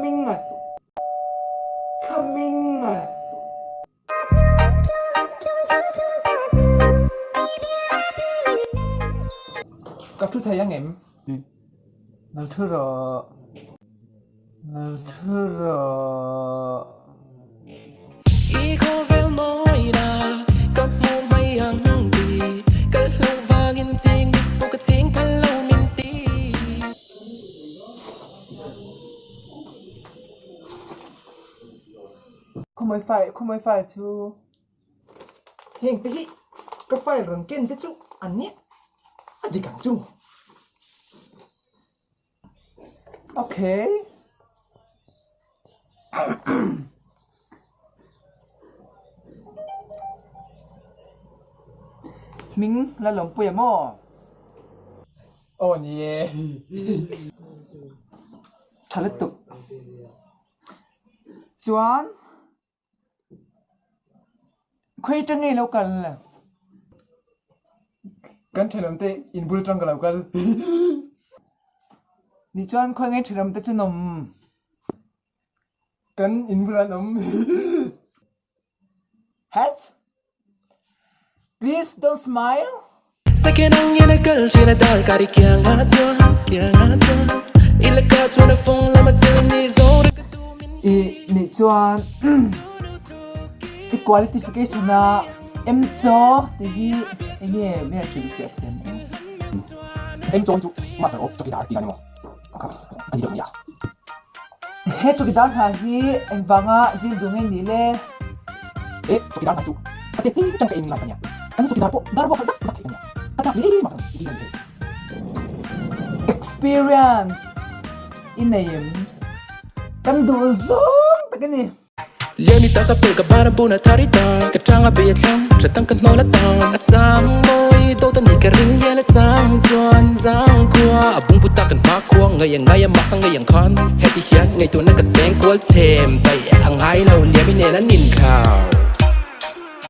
Coming Coming Ka thu thei ang em? Lo thu rawh. Lo thu rawh. I khawvel mawina ka hmuh mai ang ti Kal hloh vangin ching dik pawh ka ching phal lo min ti. Khawmawi file khawmawi file chu heng te hi ka file rawn ken te chu an nia a dik ang chu okay hming la lawmpui a maw aw ni e tha lutuk. Chuan khawi atang nge lo kal? Kan thenawm te in bul atang ka lo kal. Ni chuan khawi nge thenawm te chu an awm? Kan in bulah an awm. Hat? Please don't smile. Second ang ina kal china dar kari kiang a chuan kiang a chuan ilaka chuan a fong lama chil ni zo re ka tu min I nih chuan i qualification a em chaw tih hi enge min han hrilh fiah thiam em? Em chaw hi chu master of chawkidar tih a ni maw? A ni deuh mai a. He chawkidar hna hi engvanga dil duh nge nih le? He chawkidar hna hi chu ka tet ting tang ka em lai ka nia. Kan chawkidar pawh dar vuak khat zak zak thei ka nia. Ka chak ve em avang dil a ni hei. Experience i nei em? Kan duh zawng tak a ni. Liani ta ka pel ka bana buna thari ta Ka tanga be a thlang tha tang ka hnawl a tang A sang mawi do ta ni ka ring lian a chang chuan zang khua A bung bu ta kan hma khua ngai ang ngai a mak a ngai ang khan Heti hian ngaihtuahna ka seng kual chhem daih A ngai lo liami nen an inthlau.